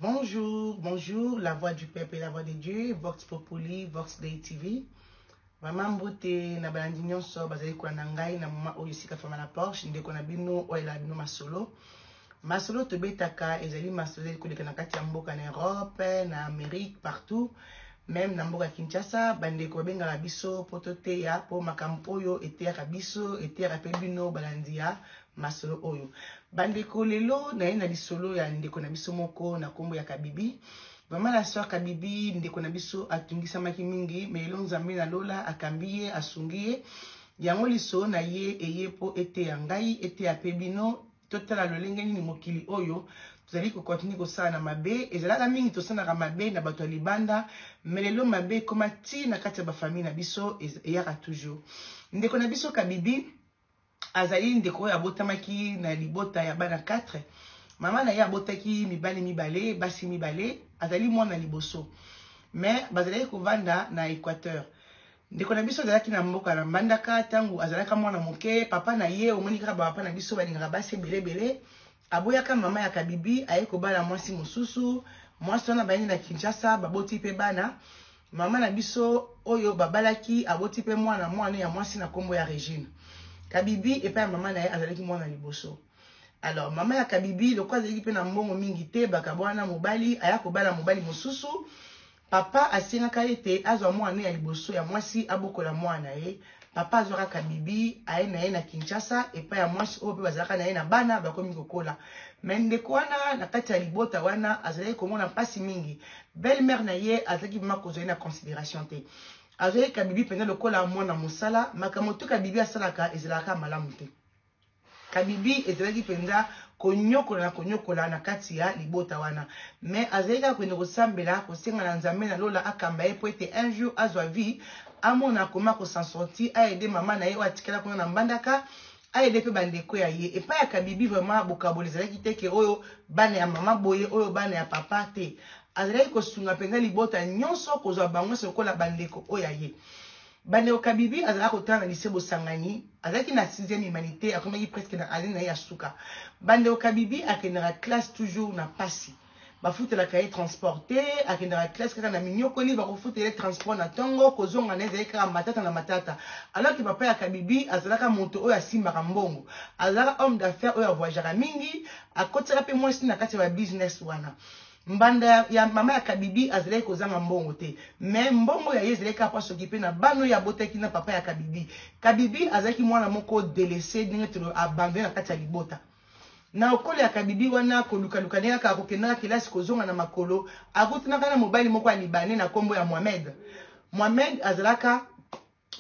Bonjour, bonjour, la voix du peuple et la voix de Dieu, Vox Populi, Vox Day TV. Vraiment mbote na balandi nyonso bazali kolanda ngai na moma oyo esika fama na Porsche, ndeko na bino oyo elaka bino masolo. Masolo tobetaka ezali masolo ezali koleka na kati ya mboka na Europe, na Amérique, partout. Meme na mboka Kinshasa, bandeko babengaka biso mpo toteya, mpo makambo oyo eteyaka biso, eteyaka mpe bino balandi ya masolo oyo. Bandeko, lelo naye na lisolo ya ndeko na biso moko na kombo ya Kabibi. Vraiment la soeur Kabibi, ndeko na biso atungisamaki mingi, mais lelo Nzambe na lola akambi ye, asungi ye. Yango lisolo na ye eye mpo eteya ngai, eteya mpe bino. Totala lolenge nini mokili oyo tozali ko continuer kosala na mabe. Ezalaka mingi tosalaka mabe na bato ya libanda, mais lelo mabe ekoma ti na kati ya ba famille na biso, eyaka toujours. Ndeko na biso Kabibi azali ndeko oyo abotamaki na libota ya bana 4. Mama na ye abotaki mibali mibale, basi mibale, azali mwana liboso. Mais bazalaki kovanda na Equateur. Ndeko na biso azalaki na mboka na Mbandaka tango azalaka mwana moke. Papa na ye, omoni kaka ba papa na biso balingaka basi ebele ebele, aboyaka mama ya Kabibi, aye kobala mwasi mosusu. Mwasi wana bayaki na Kinshasa, baboti pe bana. Mama na biso oyo babalaki aboti pe mwana, mwana ya mwasi na kombo ya Regine. Kabibi epai ya mama na ye azalaki mwana liboso. Alors mama ya Kabibi lokola azalaki pe na mbongo mingi te, bakabwana na mobali, aya kobala mobali mosusu. Papa asengaka ete azwa mwana ya liboso ya mwasi abokola mwana na ye. Papa azwaka Kabibi aye na ye na Kinshasa epai ya mwasi oyo pe bazalaka na ye na bana bakomi kokola. Mais ndeko wana na kati ya libota wana azalaki komona mpasi mingi. Belle mère na ye azalaki vraiment kozwa ye na consideration te. Azwaki Kabibi mpenza lokola mwana mosala. Makambo tout Kabibi asalaka ezalaka malamu te. Kabibi ezalaki penza konyokola na konyokola na kati ya libota wana. Mais azalaki kaka kokende kosambela, kosenga na Nzambe na lola akamba ye po ete un jour azwa vie, amona comment ko s'en sortir, a aider mama na ye oyo atikala kuna na Mbandaka, a aider pe ba ndeko ya ye. Epai ya Kabibi vraiment bokaboli ezalaki te ke oyo bana ya mama boye, oyo bana ya papa te. Azalaki kosunga penza libota nyonso, kozwa bango nyonso lokola ba ndeko oyo ya ye. Bandeko Kabibi azalaka kotanga na lycee Bosangani, azalaki na sixième humanite, akomaki presque na annee na ye ya suka. Bandeko Kabibi akendaka classe toujours na pasi. Bafutelaka ye transport te, akendaka classe kaka na minyokoli, bakofutela ye transport na tongo, kozonga na ye ezalaki kaka matata na matata. Alors que papa ya Kabibi azalaka moto oyo asimbaka mbongo. Azalaka homme d'affaires oyo a voyageaka mingi, akotisaka pe mwasi na kati ya ba business wana. Mbanda ya mama ya Kabibi azalaki kozanga mbongo te. Mais mbongo ya ye ezalaki kaka po a s'occuper na bana oyo abotaki na papa ya Kabibi. Kabibi azalaki mwana moko delaisse, ndenge tolo abandonne na kati ya libota. Na okolo ya Kabibi wana, koluka-luka ndenge kaka kokendaka kelasi kozonga na makolo, akutanaka na mobali moko ya Libanais na kombo ya Mohamed. Mohamed azalaka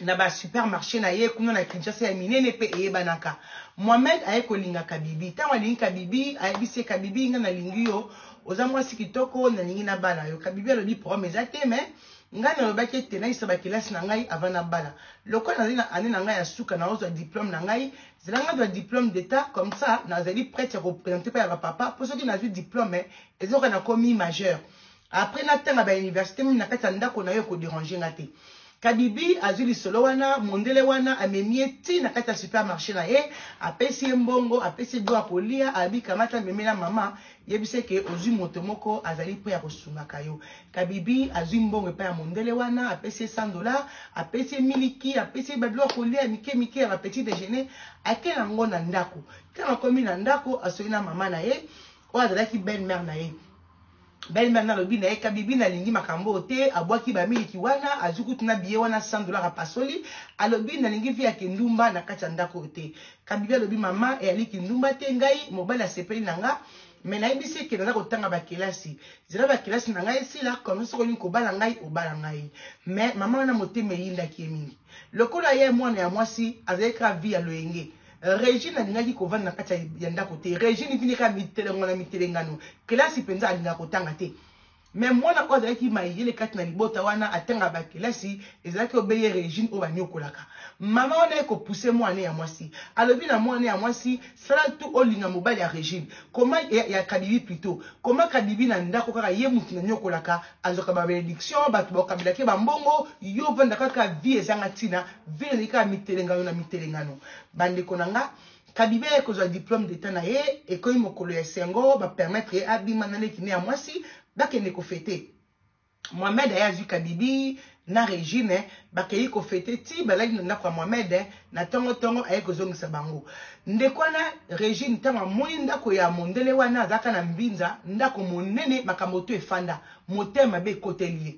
na ba supermarché na ye kuna na Kinshasa ya minene pe eyebanaka. Mohamed aye kolinga Kabibi. Tango alingi Kabibi, ayebisi ye Kabibi nga nalingi yo, oza mwasi kitoko, nalingi nabala yo. Kabibi alobi problème eza te mais ngai nalobaki ete nayisa ba kelasi na ngai avant nabala. Lokola nazali na annee na ngai ya suka naozwa diplome na ngai, zela ngai nazwa diplome d'etat comme ça nazali prete ya ko presenter epai ya ba papa po soki nazwi diplome eza lokola nakomi majeur. Après natanga ba universite meme na kati ya ndako nayo eko deranger nga te. Kabibi azui lisolo wana, mondele wana amemi ye ti na kati ya supermarche na ye, apesi ye mbongo, apesi ye biloko ya kolia, alobi kamata memela mama, yebisa ye ke ozui moto moko azali pret ya kosungaka yo. Kabibi azui mbongo epai ya mondele wana, apesi ye 100 dollars, apesi ye miliki, apesi ye ba biloko ya kolia ya mike mike ya ba petit dejeuner, ake na ngo na ndako. Tango akomi na ndako, asoli na mama na ye, oyo azalaki belle mère na ye. Belle mère nalobi na ye Kabibi nalingi makambo oyo te, abwaki ba miliki wana, azwi kutu na billet wana 100 dollars apasoli, alobi nalingi vie ya kindumba na kati ya ndako oyo te. Kabibi alobi mama eyali kindumba te, ngai mobali asepeli na nga mais nayebisi ye ke naza kotanga ba kelasi, zela ba kelasi na ngai esila comme ça soki olingi kobala ngai obala ngai. Mais mama wana motema eyindaki ye mingi lokola ye mwana ya mwasi azalaki kaka vie ya loyenge. Regine alingaki kovanda na kati ya ndako te. Regine vini kaka mitelengo na mitelengano. Kelasi mpenza alingaka kotanga te. Mais mwana oyo azalaki mayele kati na libota wana atangaka ba kelasi ezalaki obe ye Regine oyo banyokolaka. Mama wana ye kopousse mwana ya mwasi. Alobi na mwana ya mwasi sala tout olinga mobali ya Regine. Koma ya, ya Kabibi plutot. Koma Kabibi na ndako kaka ye mutu nanyokolaka azwaka ba benediction bato bakabelaki ye ba mbongo yo vanda kaka vie ezanga tina vie ezali kaka mitelengano na mitelengano. Bandeko na nga. Kabibi aye kozwa diplome d'etat na ye, ekomi mokolo ya esengo, ba permettre ye abima na leki ne ya mwasi bakende ko feter. Mohamed aye azwi Kabibi na Regine bakeyi ko feter ti balali na ndako ya Mohamed, na tongo tongo aye kozongisa bango. Ndeko wana Regine tango amoni ndako ya mondele wana azalaka na mbinza, ndako monene makambo tout efanda, motema mabe ekoteli ye.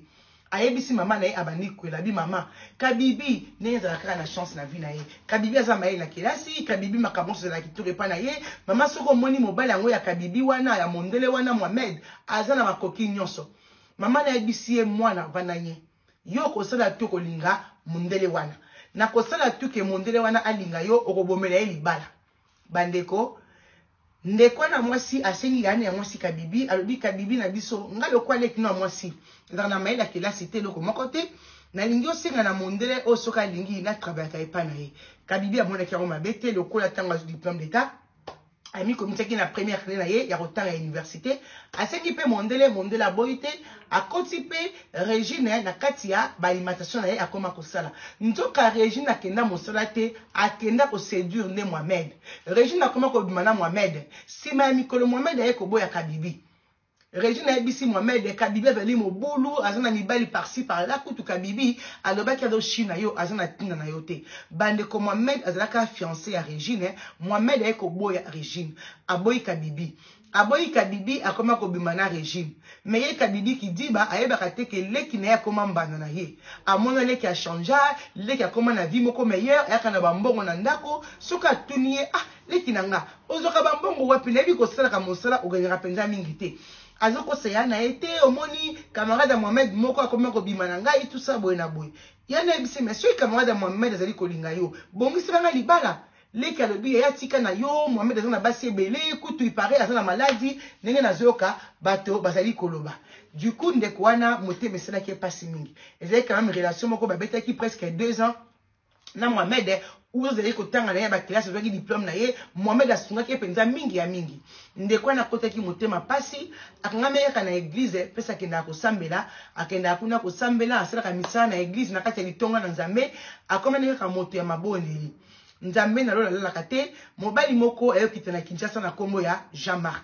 Ayebisi mama na ye abandi kolela abi mama kabibi ndenge ezalaka kaka na chance na vie na ye kabibi aza mayele na kelasi kabibi makambo nyonso ezalaka kitoko epai na ye mama soki omoni mobali yango ya kabibi wana ya mondele wana Mohamed aza na makoki nyonso mama nayebisi ye mwana vanda nye yo okosala tu kolinga mondele wana nakosala tu ke mondele wana alinga yo okobomela ye libala Bandeko, ndeko wana mwasi asengi yane ya mwasi Kabibi, alobi Kabibi na biso, nga lokola leki no ya mwasi, nazalaka na mayele ya kelasi te, eloko moko te, nalingi osenga na mondele oyo soki alingi na travaillaka epai na ye. Kabibi amonaki yango mabe te, lokola ntango azwi diplome d'etat, amikomisaki na première année na ye ya kotanga ya université, asengi mpe mondele, mondele aboyi te, akoti mpe Regine na kati ya ba alimentation na ye akoma kosala. Nzoka Regine akenda mosala te, akenda ko seduire nde Mohamed. Regine akoma kobima na Mohamed. Sima ya mikolo Mohamed aye koboya Kabibi. Regine ayebisi Mohamed Kabibi azali mobulu, aza na mibali par ci par là, kutu Kabibi alobaki azo china yo, aza na tina na yo te. Bandeko Mohamed azalaka fiancé ya Regine, Mohamed aye koboya Regine, aboyi Kabibi. Aboyi Kabibi akoma kobima na Regine. Mais ye Kabibi kidiba ayebaka te ke leki na ye akoma mbanda na ye. Amona leki a changea, leki akoma na vie moko meilleure, ayaka na ba mbongo na ndako, soki atuni ye ah leki na nga ozwaka ba mbongo wapi nayebi kosalaka mosala ogagnaka penza mingi te. Azokosa ya na ye te omoni camarade ya Mohamed moko akoma kobima na ngai tout ça boye na boye. Ya na yebisi mais soki camarade ya Mohamed azali kolinga yo, bongisela nga libala. Leki alobi yaya tika na yo Mohamed aza na basi ebele kutu il parait aza na maladi ndenge nazoyoka bato bazali koloba. Du coup ndeko wana motema esalaki ye pasi mingi. Ezalaki quand même relation moko babetaki presque 2 ans na Mohamed oyo azalaki kotanga na ye ba classe azwaki diplome na ye. Mohamed asungaki ye mpenza mingi ya mingi. Ndeko wana akotaki motema pasi, akangamaki kaka na eglise pesi akendaka kosambela, akendaka kuna kosambela, asalaka misala na eglise na kati ya litonga na Nzambe, akomaki kaka moto ya mabondeli. Nzambe na lola alalaka te, mobali moko aye kokita na Kinshasa na kombo ya Jean Marc.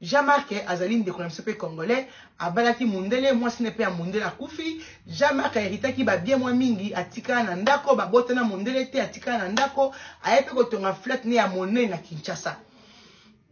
Jean Marc azali ndeko na biso pe congolais, abalaki mundele, mwasi ne pe ya mundele akufi. Jean Marc a heritaki ba bien mwa mingi, atikala na ndako, babota na mundele te, atikala na ndako, aye pe kotonga flat ne ya monene na Kinshasa.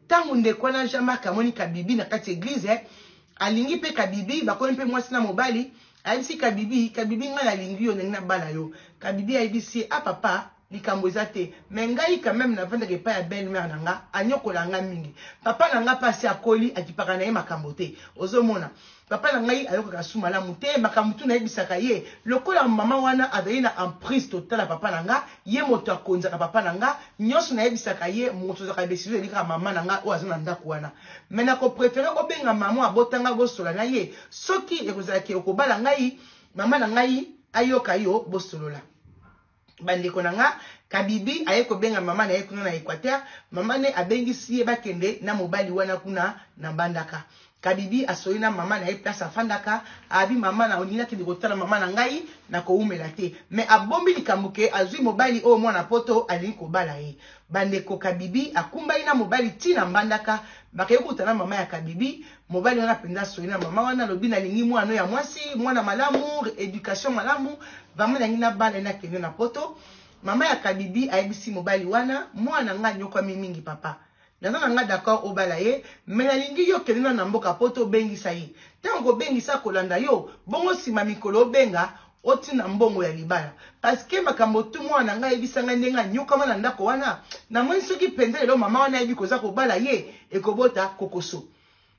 Tango ndeko wana Jean Marc amoni Kabibi na kati eglise, alingi pe Kabibi, bakomi pe mwasi na mobali, ayebisi Kabibi, Kabibi ngai nalingi yo, nalingi nabala yo. Kabibi ayebisi ye, ah papa, likambo eza te, mais ngai quand meme navandaka epai ya belle mère na nga, anyokola nga mingi. Papa na nga pe asi akoli, akipaka na ye makambo te. Ozomona? Papa na ngai ayokaka su malamu te, makambo tout nayebisaka ye. Lokola maman wana azali na emprise totale ya papa na nga, ye moto akonzaka papa na nga, nionso nayebisaka ye, moto azwaka decision ezali kaka maman na nga oyo aza na ndaku wana. Mais nako preferer obenga maman abota nga bosola na ye, soki ekozala ke okobala ngai, maman na ngai ayoka yo bosolola. Ba ndeko na nga, Kabibi aye kobenga mama na ye kuna na Equateur, mama ne abengisi ye bakende na mobali wana kuna na Mbandaka. Kabibi asoli na mama na ye place afandaka, abi mama na olingi nakende kotala mama na ngai, nakowumela te. Mais abombi likambo ke azwi mobali oyo mwana poto alingi kobala ye. Ba ndeko Kabibi akumbaki na mobali ti na Mbandaka, bakei kokutana na mama ya Kabibi, mobali wana penza asoli na mama wana, alobi nalingi mwana ya mwasi, mwana malamu, education malamu, vraiment nalingi nabala ye nakende na poto. Mama ya Kabibi ayebisi mobali wana, mwana na ngai anyokwami mingi papa. Naza na ngai d'accord obala ye, mais nalingi yo okende nanu na mboka poto obengisa ye. Tango okobengisa akolanda yo, bongo sima mikolo obenga otinda mbongo ya libala. Parce que makambo tout mwana na ngai ayebisa ngai ndenge anyokwama na ndako wana, namoni soki penza lelo mama wana ayebi koza kobala ye, ekobota kokoso.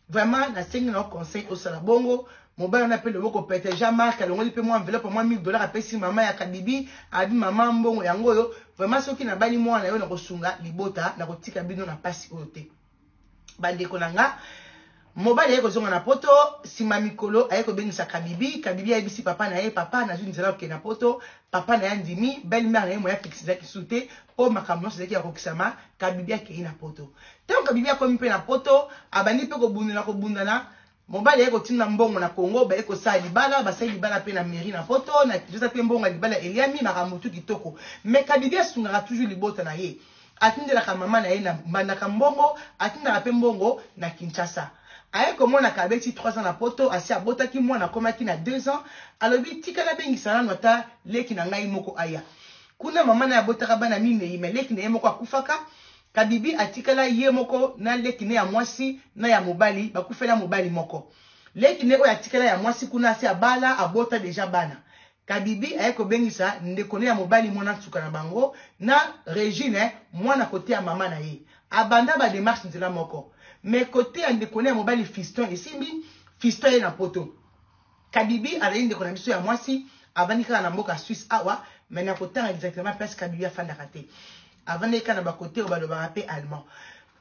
Vraiment nasengi na yo conseil osala bongo. Mobali wana pe loboko pete Jean Marc alongoli pe mwa enveloppe mwa 1000 dollars apesi mama ya Kabibi, abi mama mbongo yango oyo vraiment soki nabali mwana na yo nakosunga libota, nakotika bino na pasi oyo te. Bandeko na nga, mobali aye kozonga na poto sima mikolo aye kobengisa Kabibi. Kabibi ayebisi papa na ye, papa nazwi nzela kokende na poto. Papa na ye andimi, belle mère na ye moyen apekisa ezalaki lisusu te po makambo nyonso ezalaki ya kokokisama. Kabibi akeyi na poto. Tango Kabibi akomi mpe na poto, abandi mpe kobundana kobundana. Mobali aye kotinda mbongo na Congo, baye kosala libala, basali libala mpe na mairie na poto, na Kinshasa mpe mbongo ya libala eliami, makambo tout kitoko. Mais Kabibi asungaka toujours libota na ye. Atindelaka mama na ye na Mbandaka mbongo, atindaka pe mbongo na Kinshasa. Aye komona ke abeti 3 ans na poto, asi abotaki mwana akomaki na 2 ans, alobi tika nabengisa nanu ata leki na ngai moko aya. Kuna mama naye abotaka bana mineyi mais leki naye moko akufaka, Kabibi atikala ye moko na leki ne ya mwasi na ya mobali, bakufela mobali moko. Leki ne oyo atikala ya mwasi kuna asi abala, abota dejà bana. Kabibi aye kobengisa ndeko ne ya mobali muana nsuka na bango na Regine muana cote ya mama na ye. Abanda ba demarches nzela moko mais cote ya ndeko ne ya mobali Fiston esimbi, Fiston aye na poto. Kabibi azali ndeko na biso ya mwasi avandi kaka na mboka Suisse awa mais nakotanga exactement place Kabibi afandaka te. Avandaki kaka na ba cote oyo balobaka pe allemand.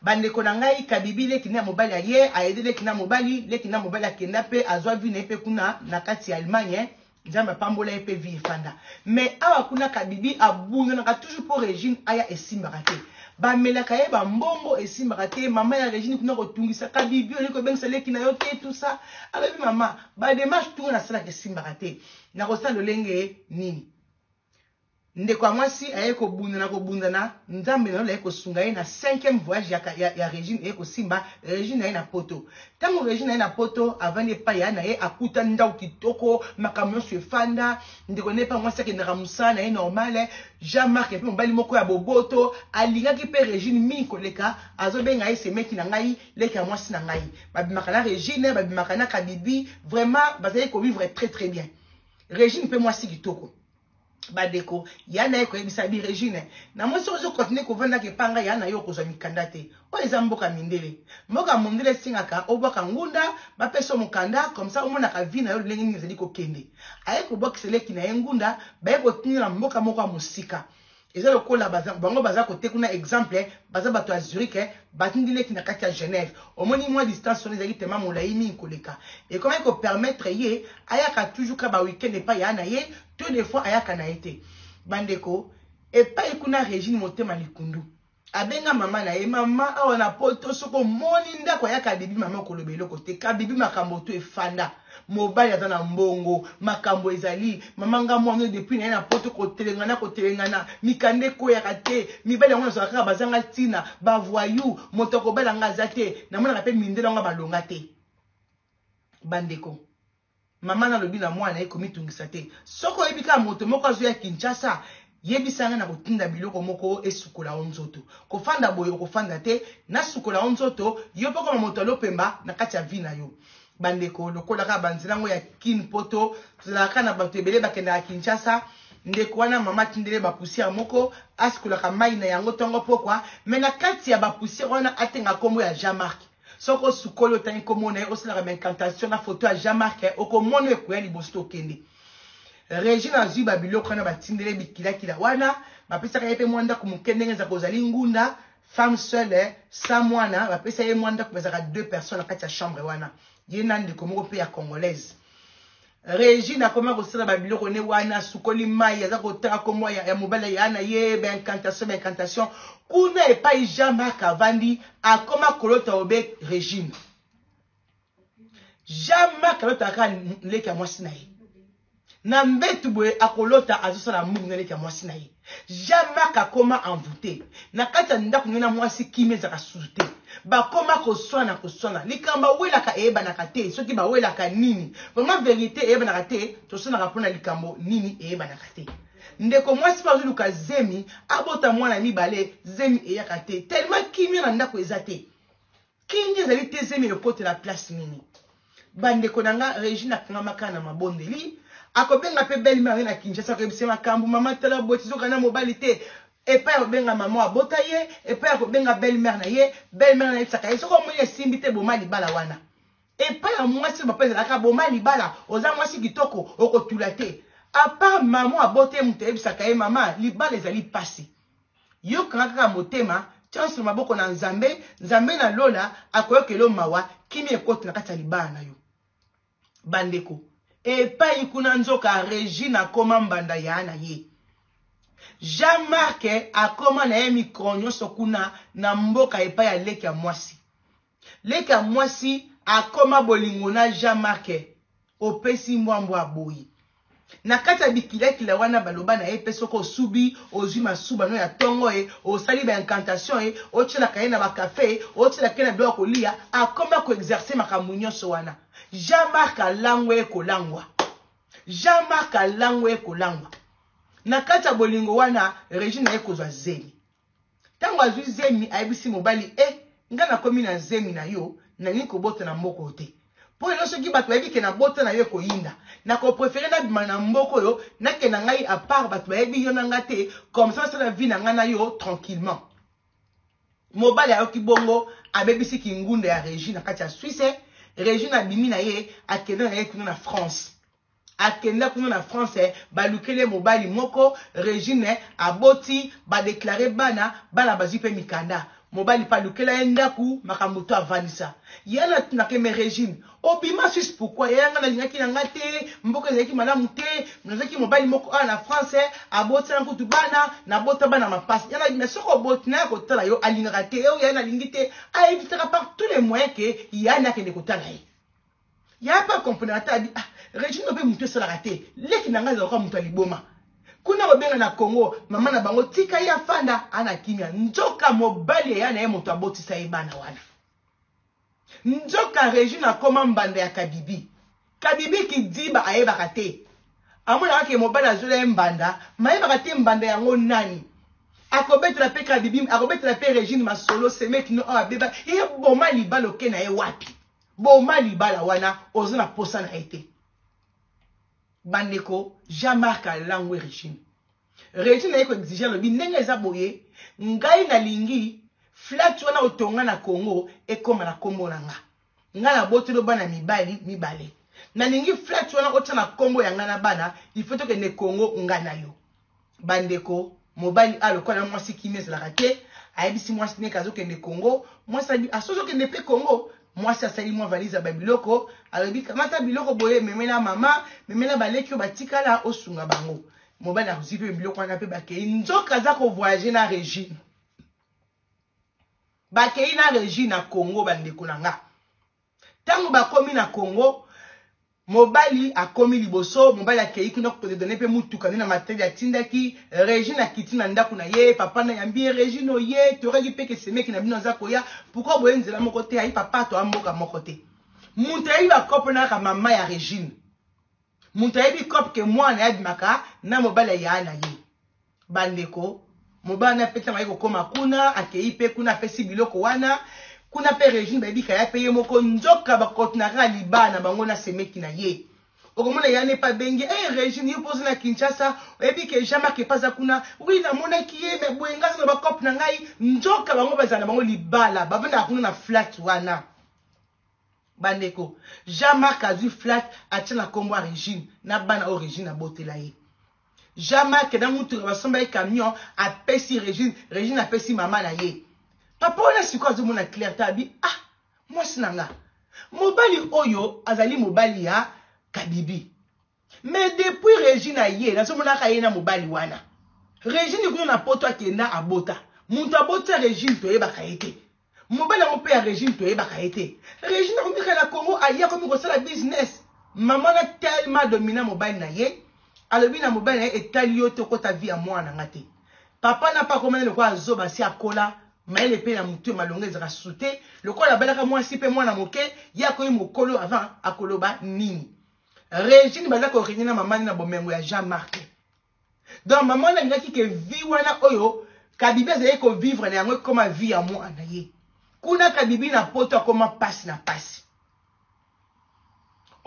Ba ndeko na ngai kabibi leki na ya mobali aye a aide leki na mobali leki na mobali akenda pe azua vie na ye pe kuna na kati ya Allemagne nzambe apambola ye pe vie efanda mais awa kuna kabibi abundanaka toujours po Regine aya esimbaka te bamelaka ye ba mbongo esimbaka te mama ya Regine kuna kotungisa kabibi olingi kobengisa leki na yo te tout ça alobi mama ba demarche tout nga nasalaka esimbaka te nakosala lolenge nini Ndeko ya mwasi aye kobundana kobundana, Nzambe na lola aye kosunga ye na cinquième voyage ya, ya, ya Regine eye kosimba, Regine aye na poto. Tango Regine aye na poto, avandi epai ya na ye, akuta ndako kitoko, makambo nyonso efanda, ndeko na ye mpe mwasi akendaka mosala na ye normal, Jean Marc mpe mobali moko ya boboto, alingaki mpe Regine mingi koleka, azobenga ye semeki na ngai, leki ya mwasi na ngai. Babimaka na Regine, babimaka na Kabibi, vraiment bazali kovivre très très bien. Regine mpe mwasi kitoko. Bandeko, ya na ye koyebisa bi Regine, na mwasi ozo continuer kovandaka epa nga ya na yo okozwa mikanda te. Oyo eza mboka mindele. Mboka mondele esengaka obwaka ngunda, bapesa yo mokanda, comme ça omonaka vie na yo lolenge nini ezali kokende. Aye kobwakisa leki na ye ngunda, baye kotinda na mboka moko ya mosika. Eza lokola baza, bango baza kote kuna exemple baza bato ya Zurich batindi leki na kati ya Genève. Omoni mwa distance wana ezalaki tellement molayi mingi koleka. Ekomaki ko permettre ye ayaka toujours ka ba week-end epai ya na ye to des fois ayaka na ye te. Bandeko, epai kuna Regine motema likundu. Abenga mama na ye, mama awa na poto soki omoni ndako ya Kabibi mama okoloba eloko te. Kabibi makambo to efanda. Mobali aza na mbongo, makambo ezali. Mama nga mwana depuis na ye na poto kotelengana kotelengana, mikanda ekweyaka te. Mibali yango nazwaka kaka bazanga ntina, ba voyou, moto akobala nga aza te. Namonaka pe mindele yango balonga te. Bandeko, Mama nalobi na mwana ye komitungisa te. Soki oyebi kaka moto moko azoya Kinshasa, yebisa ngai nakotinda biloko moko esukola yo nzoto. Kofanda boye okofanda te, nasukola yo nzoto, yo mpe okoma moto ya lopemba na kati ya vie na yo. Bandeko, lokola kaka banzela yango ya Kin poto, tozalaka kaka na bato ebele bakendaka Kinshasa. Ndeko wana mama atindeli ye ba poussière moko, asukolaka mayi na yango tongo pokwa, mais na kati ya ba poussière wana atenga kombo ya Jean Marc. Soki osukoli otangi kombo na ye osalaka ba incantation na photo ya Jean Marc okomona oyo ekoya liboso tokende. Regine azui ba biloko wana batindeli ye bikilakila wana bapesaka ye pe mwa ndako moke ndenge ezalaka ozali ngunda femme seule sans mwana bapesa ye mwa ndako bazalaka deux personnes na kati ya chambre wana ye na ndeko moko pe ya congolaise. Regine akoma kosala ba biloko ne wana asukoli mayi aza kotanga kombo ya, ya mobali ya na ye ba incantation ba incantation kuna epai Jean Marc avandi akoma kolota obe Regine. Jean Marc alotaka leki ya mwasi na ye na mbetu boye akolota azosala mungu na leki ya mwasi na ye. Jean Marc akoma envoute na kati ya ndako nde na mwasi kimia ezalaka susu te bakoma koswana koswana likambo awelaka eyebanaka te soki bawelaka nini vraiment verite eyebanaka te toswanaka mpona likambo nini eyebanaka te ndeko mwasi mpe azoluka zemi abota mwana mibale zemi eyaka te tellement kimia na ndako eza te Kimia ezali te zemi ekotela place nini? Ba ndeko na nga Regine akangama kaka na mabondeli akobenga pe belle mère na Kinshasa akoyebisa makambu mama tala boye tizoka na mobali te epai akobenga mama abota ye epai akobenga belle mère na ye belle mère na yebisaka ye soki omoni esimbi te boma libala wana epai ya mwasi papa ezalaka boma libala oza mwasi kitoko okotula te apart mama abota ye moto ayebisaka ye mama libala ezali pasi Yo kanga kaka motema, tia nionso na maboko na Nzambe, Nzambe na lola akoyokela yo mawa, kimia ekota na kati ya libala na yo. Bandeko, epayi kuna nzoka Regine akoma mbanda ya na ye. Jean Marc akoma na ye mikolo nionso kuna na mboka epai ya leki ya mwasi. Leki ya mwasi akoma bolingo na Jean Marc, opesi mbwa mbwa aboyi. Na kati ya bikilakila wana baloba na ye mpe soki osubi ozwi masuba no ya tongo ye osali ba incantation ye otielaka ye na ba cafe otielaka ye na biloko ya kolia akoma ko exercer makambo nyonso wana. Jean-Marc alangwa ye kolangwa. Jean-Marc alangwa ye kolangwa. Na kati ya bolingo wana Regine aye kozwa zemi. Tango azwi zemi ayebisi mobali eh nga nakomi na zemi na yo nalingi kobota na mboka oyo te po lelo soki bato bayebi ke nabota na yo ekoyinda nako prefere nabima na mboka oyo nakende na ngai à part bato bayebi yo na nga te comme ça nasala vie na nga na yo tranquillement. Mobali ayoki bongo abebisi kingunda ya Regine na kati ya Suisse. Regine abimi na ye akenda na ye kuna na France. Akenda kuna na France balukeli ye mobali moko Regine aboti ba declare bana bana bazwi pe mikanda mobali pe alukela ye ndaku makambo to avandisa ye na tunaka ye mais Regine obima Suisse pourquoi yaya nga nalingaki na nga te mboka ezalaki malamu te nazwaki mobali moko awa na France abotisa na kutu bana nabota bana mapasi yana mais soki oboti naya kotala yo alingaka te oyo yaya nalingi te a evitaka par tous les moyens ke yaya akende kotala ye Ya pe a comprenaka te abi ah Regine yo pe mutu esalaka te leki na ngai azalaka mutu ya liboma kuna kobenga na Congo mama na bango tika ye afanda ana kimia nzoka mobali ya ya na ye moto abotisa ye bana wana nzoka Regine akoma mbanda ya Kabibi Kabibi kidiba ayebaka te amonaka ke mobali azwela ye mbanda mayebaka te mbanda yango nani akobetela pe Kabibi akobetela pe Regine masolo semeki no awa beba ye boma libala oke na ye wapi Boma libala wana oza na posa na ye te. Bandeko Jean Marc alangwe Regine. Regine aye ko exiger alobi ndenge eza boye ngai nalingi flat wana otonga na Congo ekoma na kombo na nga. Nga naboteli yo bana mibali mibale. Nalingi flat wana otia na kombo ya nga na bana il faut tokende Congo nga na yo. Bandeko mobali a lokola na mwasi kimia ezalaka te ayebisi mwasi neke azokende Congo mwasi abi asozokende pe Congo mwasi asali mwa valise ya babiloko alobi kamata biloko boye memela mama memela baleki oyo batikala osunga bango mobali azwi pe biloko wana pe bakei nzoka aza ko voyager na Regine bakei na Regine na Congo bandeko na nga Tango bakomi na Congo, mobali akomi liboso, mobali akeyi kuna ko dedonner pe mutuka nde na Matadi atindaki Regine akiti na ndaku na ye, papa na yambi ye, Regine oye, toyokaki pe ke semeki na bino aza koya, pourquoi boye nzela moko te, ayi papa toa mboka moko te. Mutu ayebi ba coop wana kaka mama ya Regine. Mutu ayebi coop ke mwana ye abimaka na mobali ya yaya na ye. Bandeko, mobali wana pe tango aye kokoma kuna, akeyi pe kuna apesi biloko wana, kuna pe Regine bayebi kaya pe ye moko nzoka ba continuaka kaka libala na bango na semeki na ye. Okomona ya ne pe abengi ye, eh Regine yo pe oza na Kinshasa, oyebi ke Jean Marc pe aza kuna, oui namonaki ye mais boye ngai aza na ba coop na ngai, nzoka bango bazala na bango libala, bavandaka kuna na flat wana. Bandeko, Jean Marc azui flat atia na kombo ya Regine na bana oyo Regine abotela ye. Jean Marc na mutuka basomba ye camion apesi Regine, Regine apesi mama na ye. Papa wana sikoyo azomona clair te abi ah mwasi na nga mobali oyo azali mobali ya Kabibi. Mais depuis Regine aye nazomonaka ye na mobali wana. Regine kuna na poto akenda abota. Mutu abota Regine toyebaka ye te. Mobali yango pe ya Regine toyebaka ye te. Regine akomi kaka na Congo aye akomi kosala business. Maman na tellement domina mobali na ye. Alobi na mobali na ye etali yo te okota vie ya mwana na nga te. Papa na pe akoma na lokola zoba si akola mayele pe na mutu ya malonga ezalaka susu te. Lokola abalaka mwasi pe mwana moke ye akomi mokolo avant akoloba nini. Regine baza ko regner na maman na bomengo ya Jean Marc. Donc maman wana alingaki ke vie wana oyo Kabibi azalaki ko vivre na yango ekoma vie ya mwana ye. Kuna Kabibi na poto akoma pasi na pasi.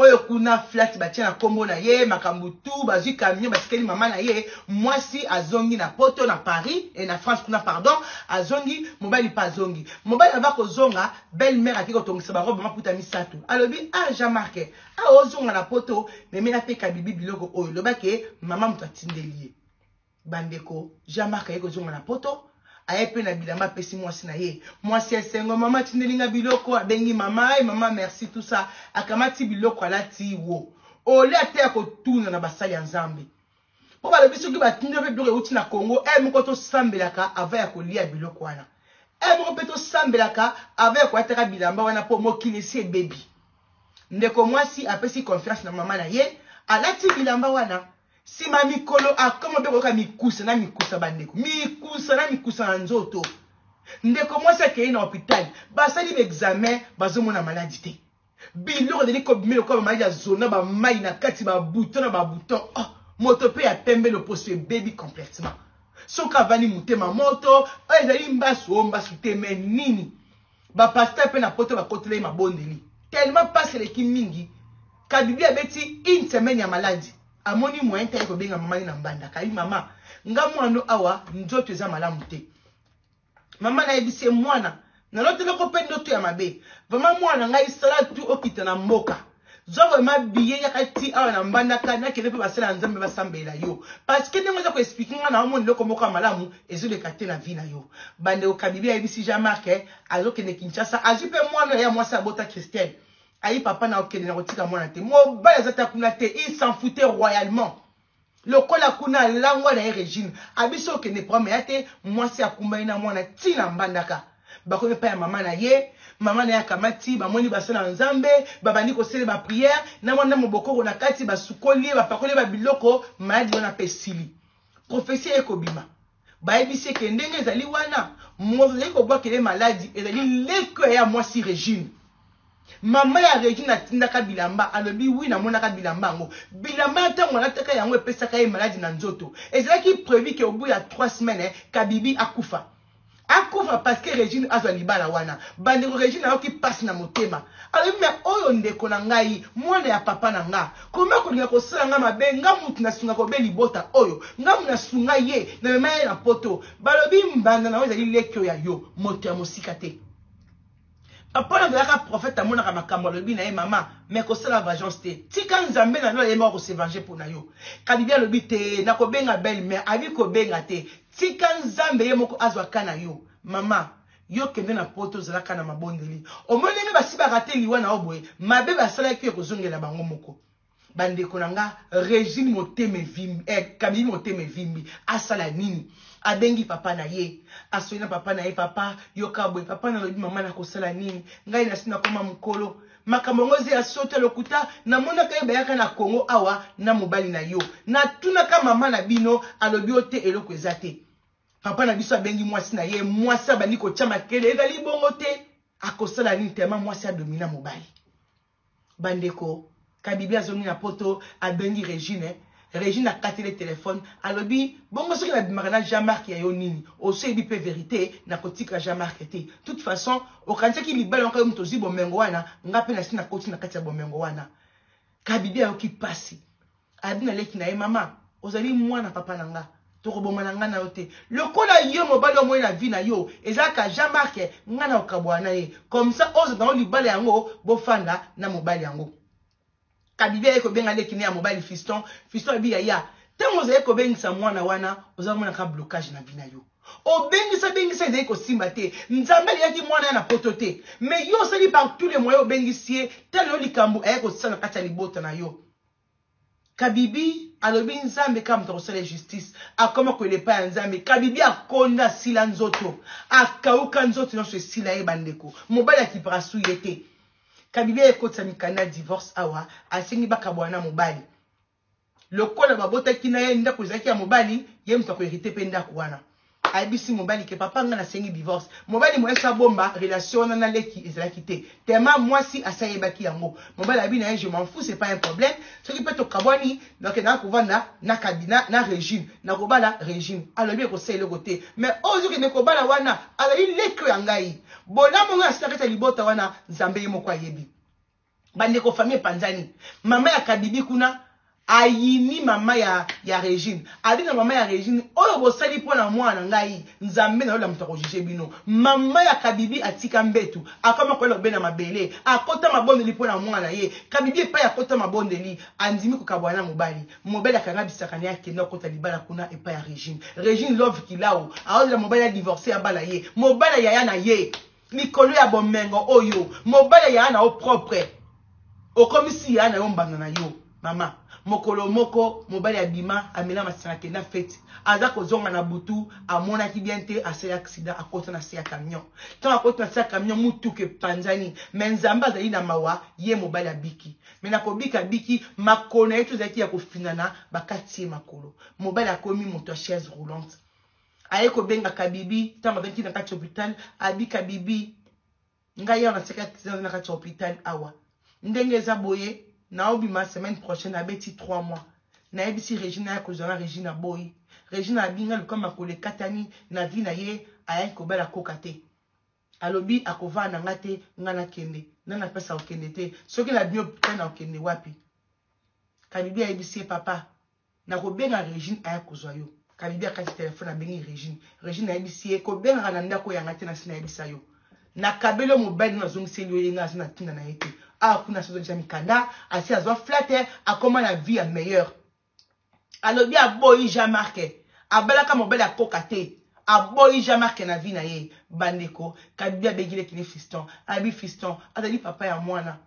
Oyo kuna flat batia na kombo na ye makambo tout bazwi camion batikeli mama na ye mwasi azongi na poto na Paris et na France kuna pardon azongi mobali pa azongi mobali ava kozonga belle mère ake kotongisa ba robe maputa misato alobi ah Jean Marc ah ozonga na poto memela pe kabibi biloko oyo loba ke mama moto atindeli ye bandeko Jean Marc aye kozonga na poto aye pe na bilamba apesi mwasi na ye mwasi ya esengo mama atindeli nga biloko abengi mama ay mama merci tout ça akamati biloko alati wo ole ate ya kotuna na basali ya Nzambe po balobi soki batindi mpe biloko euti na Congo e moko tosambelaka avant ya kolia biloko wana e moko mpe tosambelaka avant ya kolataka bilamba wana mpo mokili esi ebebi ndeko mwasi apesi confiance na mama na ye alati bilamba wana. Sima mikolo akoma mpe koyoka mikusa na mikusa bandeko, mikusa na mikusa na nzoto. Ndeko mwasi akei na hopital, basali ba examen, bazomona maladi te. Biloko ezali kobima lokola ba maladi ya zona, ba mai na kati, ba bouton na ba bouton. Oh, moto mpe ya pembe loposo ebebi complètement. Soki avandi motema moto, oyo ezali mbasu o mbasu te, mais nini? Ba pasteur mpe na poto bakotela ye mabondeli. Tellement pasi eleki mingi, Kabibi abeti une semaine ya maladi. Amoni moyen te aye kobenga mama ne na Mbandaka. Ayi mama, nga mwana no awa nzoto eza malamu te. Mama nayebisi ye mwana, naloteloko mpe ndoto ya mabe. Vraiment mwana ngai sala tout okita na mboka. Zwa vraiment billet yaka ti awa na Mbandaka nakende mpe basala ya Nzambe basambela yo. Parce que ndenge oza ko expliquer nga na omona eloko moko ya malamu ezoleka te na vie na yo. Bandeko Kabibi ayebisi Jean-Marc azokende Kinshasa, azwi mpe mwana ya mwasi abota Christelle. Ayi papa na okende na kotika mwana te. Mobali aza ta kuna te, il s'en foutait royalement. Lokola kuna alangwa na ye Regine, abiso okende programme ya te, mwasi akumbani na mwana ti na Mbandaka. Bakomi epai ya mama na ye, mama na ye akamati, bamoni basala ya Nzambe, babandi kosala ba prière, na mwana mobokoko na kati, basukoli ye, bapakoli ye ba biloko, maladi wana pe esili. Prophetie ekobima. Bayebisi ye ke ndenge ezali wana, moto azali kobwakela ye maladi ezali leki ya mwasi Regine. Mama ya Regine atindaka bilamba, alobi oui namonaka bilamba yango. Bilamba ya ntango alataka yango epesaka ye maladi na nzoto. Ezalaki prevu ke au bout ya 3 semaines Kabibi akufa. Akufa parce que Regine azwa libala wana. Bandeko Regine ayoki pasi na motema. Alobi mais oyo ndeko na ngai, mwana ya papa na nga. Comment akolinga kosala nga mabe, nga mutu nasungaka obe libota oyo. Nga mutu nasunga ye, na mema ye na poto. Balobi mbanda na yo ezali leki oyo ya yo, moto ya mosika te. Papa wana azalaka prophète amonaka makambo alobi na ye mama mais kosala vengeance te tika nzambe na lola ye moko akose venger pona yo kabibi alobi te nakobenga belle mère abi kobenga te tika nzambe ye moko azwa ka na yo mama yo kende na poto ozalaka na mabondeli omoni ndenge basibaka te liwa na yo boye mabe basalaki yo ekozongela bango moko Bandeko na nga, Regine motema evimbi, eh, Camille motema evimbi, asala nini? Abengi papa na ye, asoli na papa na ye, papa yoka boye, papa nalobi mama nakosala nini? Ngai nasi nakoma mokolo, makambo yango eza ya soto ya lokuta, namonaka ye bayaka na Congo awa na mobali na yo, natunaka mama na bino, alobi yo te eloko eza te. Papa na biso abengi mwasi na ye, mwasi abandi kotia makele, ezali bongo te, akosala nini? Tellement mwasi adomina mobali. Bandeko, Kabibi azongi na poto, abengi Regine. Regine akateli telefone, alobi bongo soki nabimaka na Jean-Marc ya yo nini? Osi oyebi pe verite, nakotika Jean-Marc te. Toute façon, okanisaki libala yango yo moto ozwi bomengo wana, nga pe nasi nakoti na kati ya bomengo wana. Kabibi ayoki pasi. Abi na leki na ye, mama, ozali mwana papa na nga. Tokoboma na nga na yo te. Lokola yo mobali omoni na vie na yo, ezalaka Jean-Marc, nga na okabwana na ye. Comme ça, ozwa na libala yango, bofanda na mobali yango. Kabibi aye kobenga leki ne ya mobali Fiston. Fiston abi yaya, tango ozali kobengisa mwana wana, oza komonaka blocage na vie na yo. Obengisa bengisa ezali kosimba te. Nzambe alingaki mwana ya na poto te. Mais yo osali par tous les moyens obengisi ye, tala yo likambo aye kosala na kati ya libota na yo. Kabibi alobi nzambe kaka moto akosala justice akoma koyela epai ya nzambe kabibi akonda asila nzoto akauka nzoto nyonso esila ye bandeko mobali akipaka su ye te kabibi ayekotisa mikanda ya divorce awa asengi bakabwana na mobali lokola babotaki na ye ndako ezalaki ya mobali ye moto akoherite mpe ndako wana ayebisi mobali ke papa nga nasengi divorce mobali moyesu abomba relation wana na leki ezalaki te tema mwasi asi ayebaki yango mobali abi na ye je m'en fous c'est pas un problème soki mpe tokabwani nakendaka kovanda na kabina na régime nakobala régime alobi ekosala eloko te mais oyo ozokende kobala wana azali leki oyo ya ngai bolamu ngai asalaka ete libota wana nzambe ye moko ayebi Bandeko famille epanzani. Mama ya Kabibi kuna ayini mama ya, ya Regine. Abi na mama ya Regine, oyo bosali mpo na mwana na ngai, Nzambe na lola moto akojuge bino. Mama ya Kabibi atika mbetu, akoma koyela obe na mabele, akota mabondeli mpo na mwana na ye. Kabibi epai akota mabondeli, andimi kokabwana na mobali. Mobali akanga bisaka na ye akenda kokota libala kuna epai ya Regine. Regine Love Kilau, aozela mobali a divorce abala ye. Mobali ya yaya na ye. Likolo ya bomengo oyo mobali ya na yo propre okomisi ya na yo mbanda na yo mama. Mokolo moko mobali abima amela masanga akenda feti, aza kozonga na butu amonaki bien te, asali accident akota na se ya camion. Tango akoti na se ya camion mutuka epanzani, mais Nzambe azali na mawa ye mobali abiki. Mais na kobika abiki, makolo na ye to ezalaki ya kofinana, bakati ye makolo. Mobali akomi moto ya chaise roulante. Aye kobenga Kabibi tango azalaki na kati ya hopital, abi Kabibi Ngai awa naseki accident na kati ya hopital awa ndenge eza boye naobima semaine prochaine abeti 3 mois nayebisi Regina ya kozwa nga Regina aboyi Regina abi nga luka makolo ekatani na vie na ye ayaki kobala koka te alobi akovanda na nga te nga nakende nga na pesa kokende te soki na bimi hopital na kokende wapi Kabibi ayebisi ye papa Nakobenga Regine aya kozwa yo. Kabibi akati telefone abengi Regine. Regine ayebisi ye kobengaka na ndako ya nga te nasi nayebisa yo. Nakabeli yo mobali no nazongiseli yo ye nga aza na ntina na ye te. Awa kuna asi azwa mikanda, asi azwa flat, akoma na vie ya meilleur. Alobi aboyi Jean Marc, abalaka mobali akoka te. Aboyi Jean Marc na vie na ye. Bandeko, Kabibi abengi leki ne Fiston. Abi Fiston, azali papa ya mwana.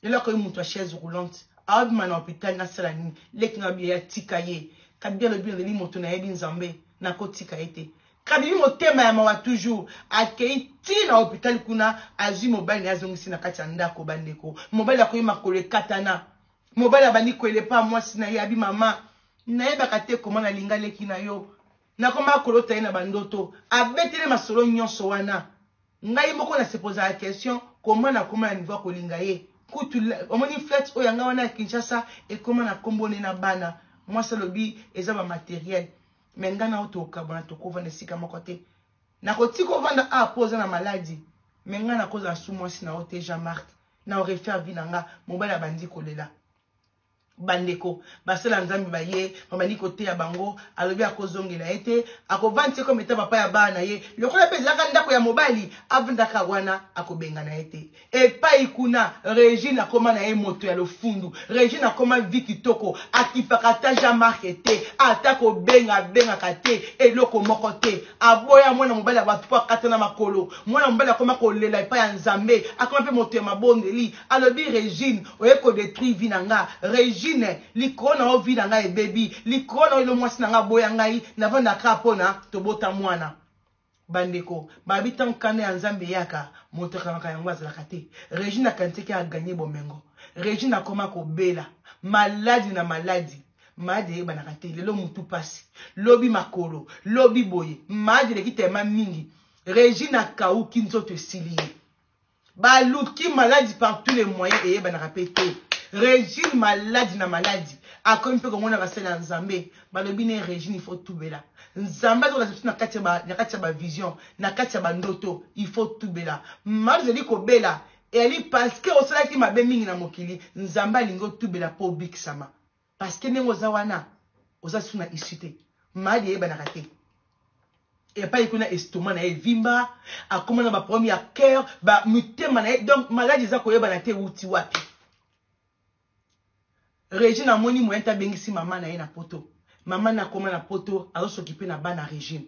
Lelo akomi moto ya chaise roulante aobima na hopital nasala nini leki na biya tika ye kabibi alobi nazali moto nayebi nzambe nakotika ye te kabibi motema ya mawa toujours akei ti na hopital kuna azwi mobali na ye azongisi na kati ya ndako bandeko mobali akomi makolo ekatana mobali abandi koelepa mwasi na ye abi mama nayebaka te koma nalinga leki na yo nakoma kolota ye na bandoto abetele masolo nyonso wana Ngai moko na se posaka question comment na koma na niveau ya kolinga ye kutu omoni flat oyo ya ngai wana ya Kinshasa ekoma na kombo ne na bana mwasi alobi eza ba materiel mais ngai na yo tokabwana tokovanda esika moko te nakotika ovanda awa po oza na maladi mais ngai nakozala su mwasi na yo te Jean Marc na refaire vie na nga mobali abandi kolela Bandeko basali ya Nzambe baye babandi koteya bango, alobi akozongela ye te, akovandisa ye comme etant papa ya bana na ye, lokola pe ezalaka ndako ya mobali, avandaka wana akobengana ye te. Epayi kuna Regine akoma na ye moto ya lofundu, Regine akoma vie kitoko, akipaka ata Jean Marc te, ata kobenga abengaka te, eloko moko te. Aboya mwana mobali ya bato po akatana makolo, mwana mobali akoma kolela epai ya Nzambe, akoma pe moto ya mabondeli, Alobi Regine oye ko detruire vie na nga Regine likolo na yo vie na nga ebebi likolo na yo lelo mwasi na nga aboya ngai navanda kaka pona tobota mwana bandeko babi ntango kanda ya nzambe eyaka moto akangaka yango azalaka te Regine akanisaki a gagner bomengo Regine akoma kobela maladi na maladi maladi eyebanaka te lelo mutu pasi lobi makolo lobi boye maladi eleki telema mingi Regine akauki nzoto esili ye Baluki maladi par tous les moyens eyebanaka pe te. Regine maladi na maladi akomi pe komona basali ya Nzambe balobi ne Regine il faut tubela. Nzambe azokolakisa biso na kati ya ba na kati ya ba vision na kati ya ba ndoto il faut tubela. Maladi ozali kobela eyali parce que osalaki mabe mingi na mokili Nzambe alingi otubela po obikisama. Parce que ndenge oza wana oza su na issue te. Maladi eyebanaka te. Epai kuna estomac na ye evimba, akoma na ba problème ya cœur, ba mitema na ye donc maladi eza koyebana te ewuti wapi. Regine amoni moyen te abengisi mama na ye na poto. Mama na akoma na poto azo s'occuper na bana Regine.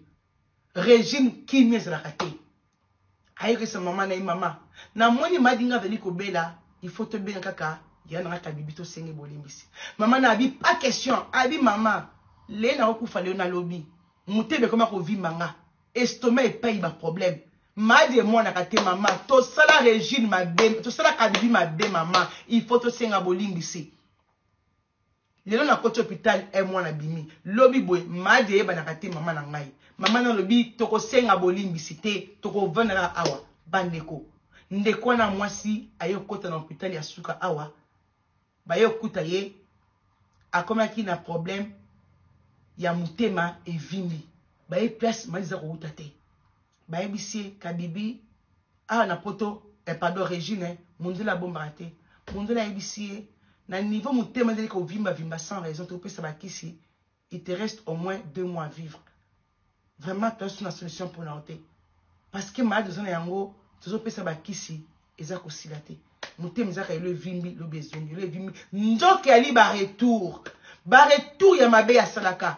Regine kimia ezalaka te. Ayokisa mama na ye mama namoni maladi nga azali kobela il faut tobenga kaka ya na nga kabibi tosenge bolimbisi. Mama na abi pas question abi mama lelo nakokufa lelo nalobi motema ekoma kovimba nga estomac epai ba problème maladi emonaka te mama tosala Regine mabe tosala kabibi mabe mama il faut tosenga bolimbisi. Lelo na koti hopital eh mwana abimi lobi boye maladi eyebanaka te mama na ngai mama na lobi tokosenga bolimbisi te tokovanda kaka awa bandeko ndeko wana mwasi aye kokota na hopital ya suka awa baye kokuta ye akomaki na problème ya motema evimbi baye place maladi eza kowuta te bayebisi ye kabibi awa na poto eh, pardon Regine mundele abombaka te mundele ayebisi ye na niveau motema ezali kovimba vimba sans raison topesa bakisi il te reste au moins 2 mois à vivre vraiment toza na solution mpona yo te parce que malade oza na yango tozopesa bakisi eza kosila te motema ezaka elo evimbi lobi ezongi elo evimbi nzoka yali baretour baretour ya mabe asalaka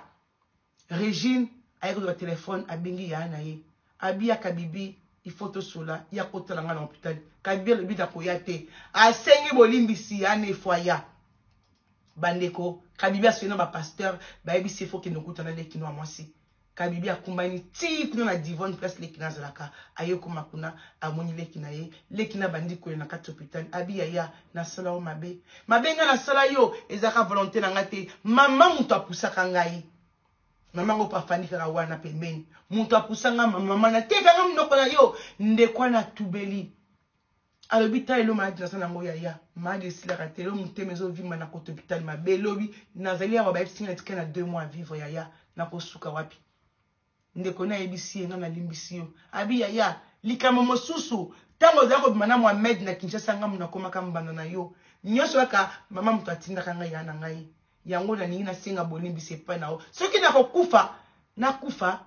Regine aye kozwa telephone abengi yaya na ye abi ya Kabibi il faut tosola ya kotala nga na hopital Kabibi alobi nakoya te asengi bolimbisi ya ne faut aya. Bandeko, Kabibi asoli na ba pasteur, bayebisi ye faut kende kokutana na leki no ya mwasi. Kabibi akumbani ti kuna na Divonne place leki na azalaka. Aye koma kuna, amoni leki na ye. Leki na abandi kolela na kati hopital. Abi yaya, nasala yo mabe. Mabe ngai nasala yo, ezalaka volonte na ngai te. Mama moto apusaka ngai. Mama yango mpe afandi kaka wana pembeni. Moto apusa ngai, mama na te kanga monoko na yo. Ndeko wana atubeli. Alobi ta lelo maladi naza nango yaya, maladi esilaka te, lelo motema ezovimba na kota hopital mabe, lobi nazali awa bayebisi ngai natikali na 2 mois à vivre yaya, nakosuka wapi? Ndeko na ayebisi ye ngai nalimbisi yo. Abi yaya, likambo mosusu ntango ozali kobima na Mohamed na Kinshasa ngai nakomaka mbanda na yo nyonso kaka mama moto atindaka ngai ya na ngai yango nalingi nasenga bolimbisi epai na yo, soki nakokufa nakufa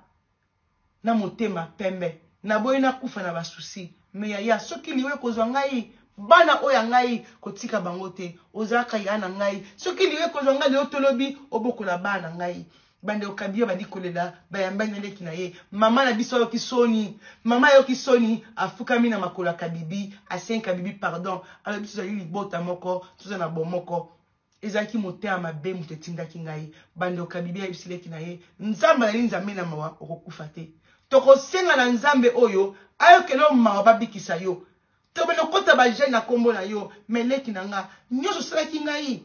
na motema pembe naboyi nakufa na ba soucis mais yaya soki liwa ekozwa ngai bana oyo ya ngai kotika bango te ozalaka yaya na ngai soki liwa ekozwa ngai lelo tolobi obokola bana na ngai bandeko Kabibi abandi kolela bayambani na leki na ye mama na biso ayoki soni mama ayoki soni afukami na makolo ya Kabibi asengi Kabibi pardon alobi tozali libota moko toza na bomoko Ezalaki motema mabe moto etindaki ngai. Bandeko Kabibi ayebisi leki na ye, Nzambe azali Nzambe na mawa, okokufa te. Tokosenga na Nzambe oyo ayokela yo mawa babikisa yo. Tobanda kokota ba jeune na kombo na yo, mais leki na nga, nionso osalaki ngai,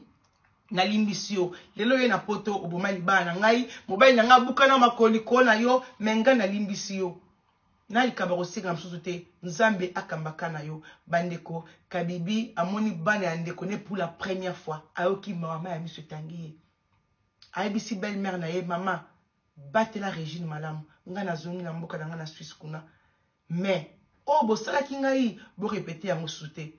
nalimbisi yo. Lelo oye na poto, oboma libala na ngai, mobali na ngai abukana makolo likolo na yo, mais ngai nalimbisi yo. Na likambo ya kosenga mosusu te, Nzambe akamba ka na yo. Bandeko, Kabibi amoni bana ya ndeko ne pour la première fois, ayoki mawa, mayi ya miso etangi ye. Ayebisi belle mère na ye, mama, batela Regine malamu, ngai nazongi na mboka na ngai na Suisse kuna. Mais oyo bosalaki ngai, bo repeter yango susu te.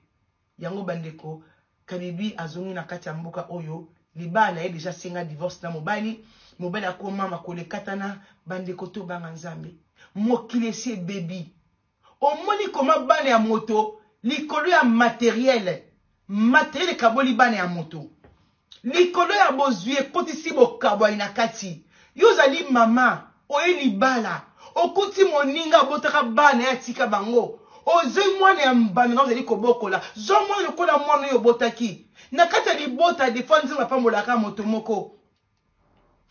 Yango bandeko, Kabibi azongi na kati ya mboka oyo libala na ye deja asenga divorce na mobali, mobali akoma makolo ekatana. Bandeko tobanga Nzambe, mokili esi ebebi. Omoni koma bana ya moto likolo ya materiel, materiel ekaboli bana ya moto likolo ya bozwi ekotisi bokabwani na kati. Yo ozali mama oye libala okuti moninga abotaka bana ye atika bango, ozwi mwana ya mbanda na ozali kobokola, zwa mwana lokola mwana oyo obotaki na kati ya libota. Des fois Nzambe apambolaka moto moko.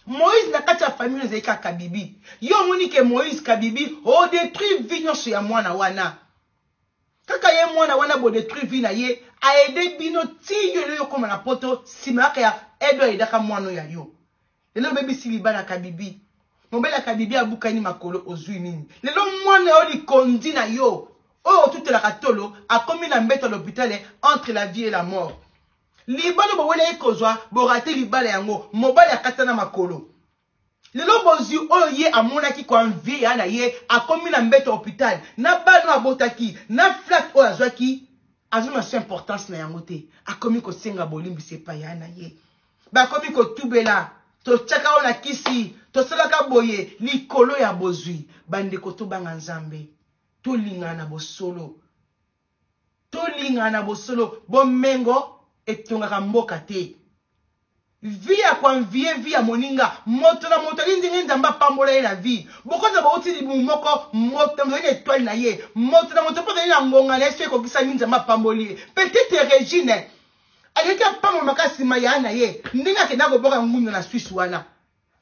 Moïse na kati ya famille ezali kaka Kabibi. Yo omoni ke Moïse Kabibi o détruire vie nyonso ya mwana wana. Kaka ye mwana wana bo detruire vie na ye, a aider bino ti yo lelo yo koma na poto sima kaka ya aide oyo aidaka mwana oyo ya yo. Lelo obebisi libala Kabibi. Mobali ya Kabibi abukani makolo ozui nini? Lelo mwana yo likondi na yo oyo otutelaka tolo akomi na mbeto ya l'hôpital entre la vie et la mort. Libala bowelaki kozwa bo rate libala yango mobali akatana makolo. Lelo bozwi oyo ye amonaki ko envier ya na ye akomi na mbeto ya hopital na bana oyo abotaki na flat oyo azwaki azwi na so importance na yango te akomi kosenga bolimbisi epai ya na ye bakomi kotubela totyaka oyo na kisi tosalaka boye likolo ya bozwi bandeko tobanga Nzambe tolingana na bosolo Tolingana na bosolo, bomengo etongaka mboka te. Vie ya ko envier vie ya moninga, moto na moto ali ndenge Nzambe apambola ye na vie. Bokozala bowuti libumu moko, moto na moto azali na etoile na ye, moto na moto mpe azali na ngonga na ye, soki ekokisami Nzambe apamboli ye. Peut-etre Regine alingaki apambola makasi sima ya na ye ndenge akendaka kobwaka ngunda na Suisse wana.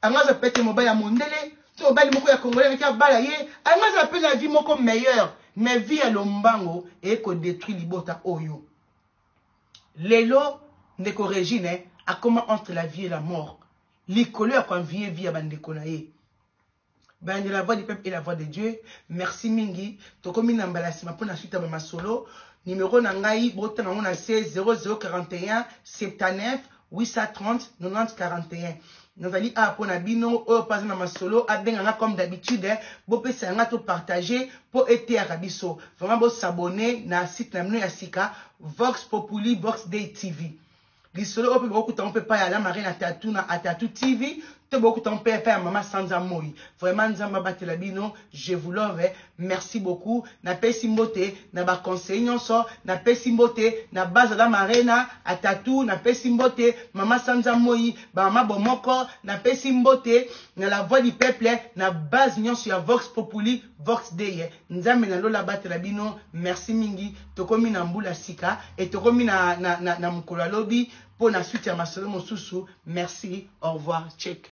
Anga aza peut-être mobali ya mondele to mobali moko ya congolais alingaki abala ye, anga aza pe na vie moko meilleure, mais vie ya lombango eye ko detruire libota oyo. Lelo ndeko Regine akoma entre la vie et la mort likolo ya ko envier vie ya ba ndeko na ye. Bande la voix du peuple et la voix de Dieu, merci mingi. Tokomi na mbala sima pona suite ya ba masolo. Numero na ngai botanga yango na se 0041 79 830 90 41. Nazali awa pona bino oyo mpe aza na masolo abenga nga comme d'habitude, bopesa nga to partager po eteyaka biso. Vraiment bo s'abonner na site na bino ya sika Vox Populi Vox Dei TV. Lisolo oyo mpe bokokuta yango mpe epai ya La Marraine Atatu na Atatu TV. To bokuta mpe epai ya mama Sanza Moi. Vraiment, Nzambe abatela bino. Je vous love. Merci beaucoup. Napesi mbote na baconseiller nyonso, napesi mbote na Bazala Marena Atatu, napesi mbote mama Sanza Moi, bamama Bomoko, napesi mbote na La Voix du Peuple, na base nyonso ya Vox Populi, Vox Dei. Nzambe na lola abatela bino. Merci mingi. Tokomi na mbula sika e tokomi na mokolo ya lobi mpo na suite ya masolo mosusu. Merci, au revoir, check.